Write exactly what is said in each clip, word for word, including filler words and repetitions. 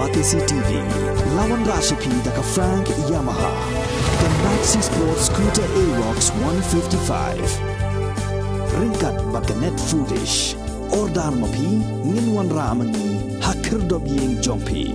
Batesi T V, la wanrah sha phi da ka Frank Yamaha, ka Maxi Sport Scooter Aerox one fifty-five. Ryngkat bad ka Net Foodish. Order ma phi, ngin wanrah ma ngi ha khyrdop ïing jong phi.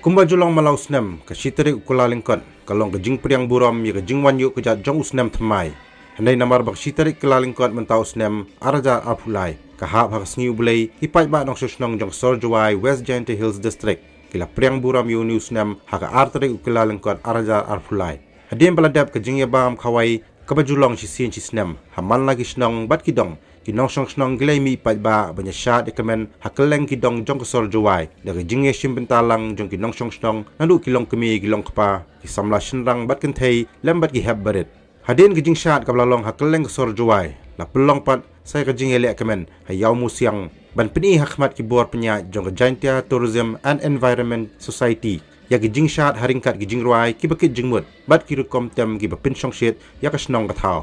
Kumba ju long man la u snem, ka shi tarik u Kyllalyngkot ka long ka jingpdiang burom ïa ka jingwan ïuh kjat jong u snem thymmai. Hynrei namar ba ka shi tarik Kyllalyngkot mynta u snem ar hajar arphew lai ka hap ha ka sngi U Blei, ki paidbah nongshong shnong jong ka sor Jowai, West Jaintia Hills District, ki la pdiang burom ïa une u snem ha ka ar tarik u Kyllalyngkot ar hajar arphew lai. Hadien ba la dep ka jingïabam khawai kaba ju long shisien shisnem ha man la ki shnong bad ki dong, ki nongshong shnong ki la ïa mih paidbah ban ïa shad ïa kmen ha kylleng ki dong jong ka sor Jowai da ka jingïashim bynta lang jong ki nongshong shnong, naduh ki longkmie, ki longkpa, ki samla shynrang bad kynthei lem bad ki hep barit. Hadien ka jingshad kaba la long ha kylleng ka sor Jowai, la pynlong pat sa ïa ka jingïaleh kmen ha Ïawmusiang ban pyni ha khmat ki bor pynïaid jong ka Jaintia Tourism and Environment Society ïa ki jingshad ha ryngkat ki jingrwai kiba kit jingmut bad ki rukom tem kiba pynshongshit ïa ka shnong ka thaw.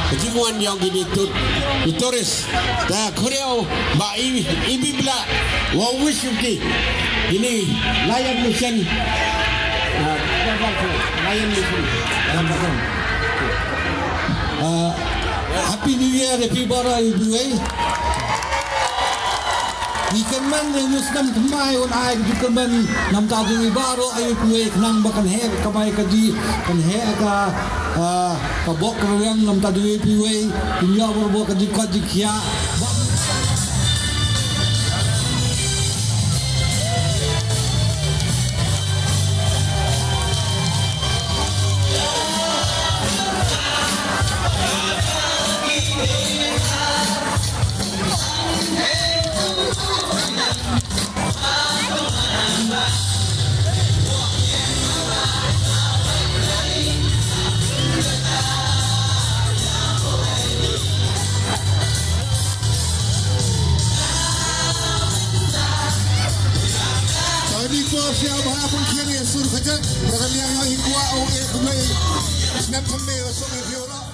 Ka jingwan jong kine ki tourist. Te khyndiat ba i, i bibla wa wish ki ini Lion Mission. Ah, Lion Mission. Ah, Happy New Year, happy baroh, everyone. Ngi kyrmen ïa u snem thymmai un ai ka jingkyrmen namar ka jong ngi baroh ïa u kmie khnang ba kan heh ka kamai kajih, kan heh ka, ah, ka bok ka rwiang namar ka jong ngi phi wei, kin ïoh baroh ka jingkoit jingkhiah. Tony Kwok sia ba ha pun kiri sur kajak. Rakan yang yang ikwa o e kumai. Snap kami o so e fiora.